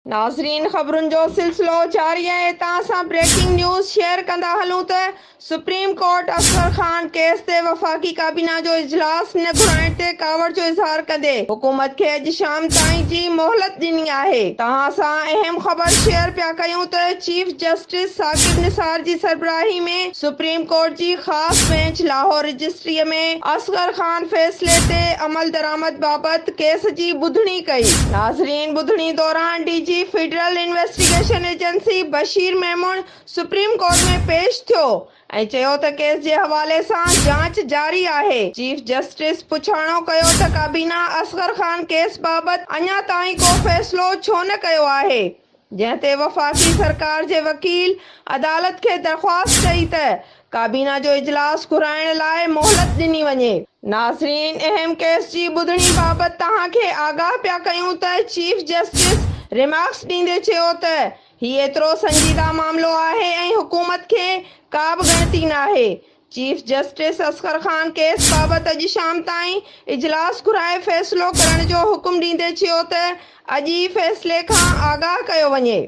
ناظرين خبرن جو سلسلو جاري آهي هتان اسان بريڪنگ نيوز شيئر ڪندا هلون ته supreme court Asghar Khan case تي وفاقي ڪابينا جو اجلاس نه گهرائڻ تي ڪاوڙ جو اظهار ڪندي حڪومت کي اڄ شام تائين جي مهلت ڏني آهي. توهان سان اهم خبر شيئر پيا ڪيون ته چيف جسٽس ثاقب نثار جي سربراهي ۾ سپريم ڪورٽ جي خاص بئنچ لاهور رجسٽري ۾ اصغر خان فيصلي تي عملدرآمد بابت ڪيس جي ٻڌڻي ڪئي. ناظرين ٻڌڻي دوران D G federal investigation agency Bashir Memon supreme court ۾ پيش ٿيو ۽ چيو ته ڪيس جي حوالي سان جاچ جاري آهي. چيف جسٽس پڇاڻو ڪيو ته ڪابينا اصغر خان ڪيس بابت اڃا تائين ڪو فيصلو ڇو نه ڪيو آهي؟ جنهن تي وفاقي سرڪار جي وڪيل عدالت کي درخواست ڪئي ته ڪابينا جو اجلاس گهرائڻ لاء مهلت ڏني وڃي. ناظرين اهم ڪيس جي ٻڌڻي بابت توهان کي آگاهه پيا ڪيون ته چيف جسٽس ريمارڪس ڏيندي چيو ته هي ايترو سنجيده معاملو آهي ۽ حڪومت کي ڪا به ڳڻتي ناهي chief justice Asghar Khan case بابت اڄ شام تائين اجلاس گهرائي فيصلو ڪرڻ جو حڪم ڏيندي چيو ته اڄ ئي فيصلي کان آگاهه ڪيو وڃي.